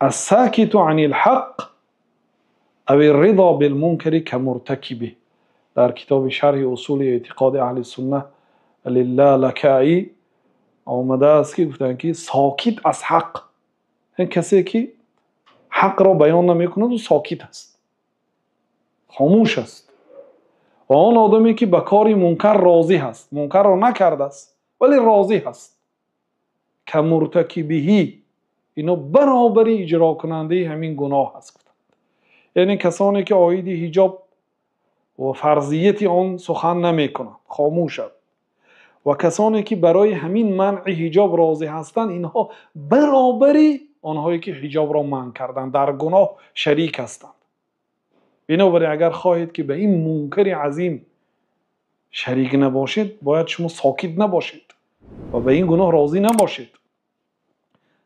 الساكت عن الحق أو الرضا بالمنكر كمرتكبه. Дар китоби шарҳи усули эътиқоди аҳли сунна Лакаӣ омадааст, ки гуфтанд, ки сокит аз ҳақ, касе ки ҳақро баён намекунад, ӯ сокит аст, хомӯш аст, ва он одаме ки ба кори мункар розӣ ҳаст, мункарро накардааст, вале розӣ ҳаст, كمرتكبه, ино баробари иҷрокунандаи ҳамин гуноҳ аст. Яъне касоне ки оиди ҳиҷоб ва фарзияти он сухан намекунанд, хомӯшанд, ва касоне ки барои ҳамин манъи ҳиҷоб розӣ ҳастанд, инҳо баробари онҳое ки ҳиҷобро манъ карданд, дар гуноҳ шарик ҳастанд. Бинобар ин, агар хоҳед, ки ба ин мункари азим шарик набошед, бояд шумо сокит набошед ва ба ин гуноҳ розӣ набошед.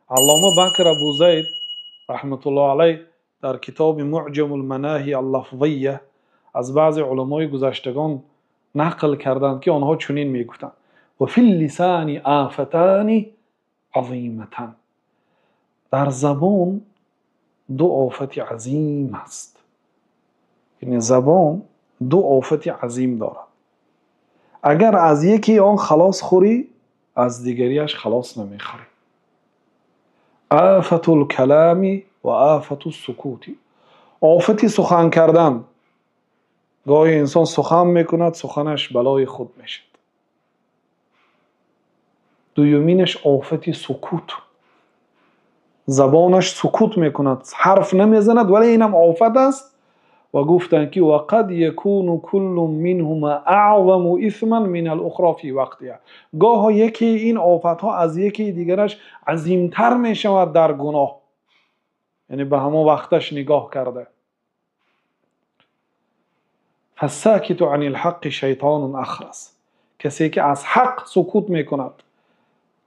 Аллома Бакр Абу Зайд раҳматуллоҳ алайҳ дар китоби Муъҷамул Манаҳи Аллафзия аз баъзе уламои гузаштагон нақл карданд, ки онҳо чунин мегуфтанд: وفي اللسان آفتان عظيمتان. Дар забон ду офати азим аст, яъне забон ду офати азим дорад. Агар аз яке он халос хӯрӣ, аз дигариаш халос намехӯрӣ. آفة الكلام وآفة السكوت. Офати сухан кардан. Гоҳе инсон сухан мекунад, суханаш балои худ мешавад. Дуюминаш офати сукут. Забонаш сукут мекунад, ҳарф намезанад, вале инам офат аст. Ва гуфтанд, ки وقد يكون كل منهما أعظم إثما من الأخرى في وقتها. Гоҳо яке ин офатҳо аз яке дигараш азимтар мешавад дар гуноҳ, яъне ба ҳамон вақташ нигоҳ карда. فالساكت عن الحق شيطان أخرس. Касе ки аз ҳақ сукут мекунад,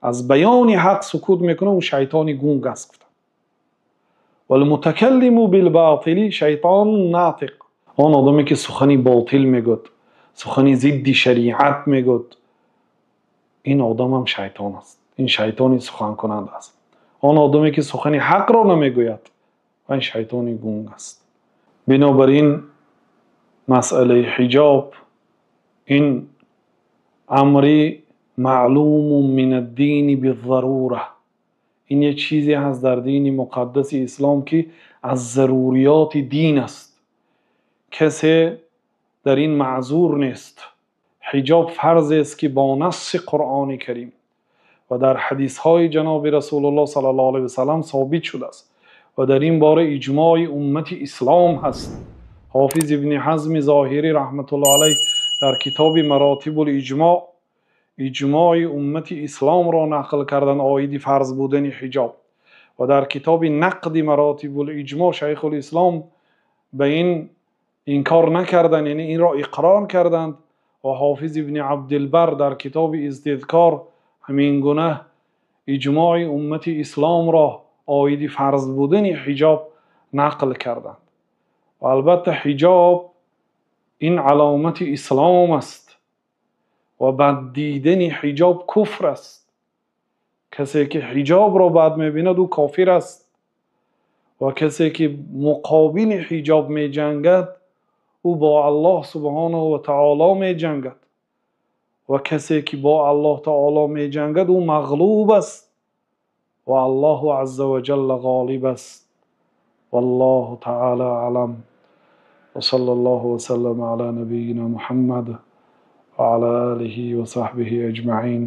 аз баёни ҳақ сукут мекунад, ӯ шайтони гунг аст, гуфтанд. والمتكلم بالباطل شيطان ناطق. Он одаме ки сухани ботил мегӯяд, сухани зидди шариат мегӯяд, ин одамам шайтон аст, ин шайтони суханкунанда аст. Он одаме ки сухани ҳақро намегӯяд, ин шайтони гунг аст. Бинобар ин, масъалаи ҳиҷоб ин амри معلوم من الدين بالضرورة. Ин як чизе ҳаст дар дини муқаддаси ислом, ки аз заруриёти дин аст. Касе дар ин маъзур нест. Ҳиҷоб фарзест, ки бо насси Қуръони Карим ва дар ҳадисҳои ҷаноби Расулуллоҳ саллаллоҳу алайҳи васаллам собит шудааст ва дар ин бора иҷмои уммати ислом ҳаст. Ҳофиз Ибни Ҳазми Зоҳирӣ раҳматуллоҳ алайҳ дар китоби Маротибул Иҷмоъ иҷмои уммати исломро нақл кардан оиди фарз будани ҳиҷоб, ва дар китоби Нақди Маротибул Иҷмоъ Шайхулислом ба ин инкор накарданд, яъне инро иқрор карданд, ва Ҳофиз Ибни Абдилбар дар китоби Истидкор ҳамин гуна иҷмои уммати исломро оиди фарз будани ҳиҷоб нақл карданд. Ва албатта, ҳиҷоб ин аломати ислом аст ва бад дидани ҳиҷоб куфр аст. Касе ки ҳиҷобро бад мебинад, ӯ кофир аст, ва касе ки муқобили ҳиҷоб меҷангад, ӯ бо Аллоҳ субҳонаҳу ва таоло меҷангад, ва касе ки бо Аллоҳ таоло меҷангад, ӯ мағлуб аст ва Аллоҳу азза ва ҷалла ғолиб аст. والله تعالى أعلم، وصلى الله وسلم على نبينا محمد وعلى آله وصحبه أجمعين،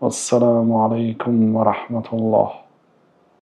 والسلام عليكم ورحمة الله.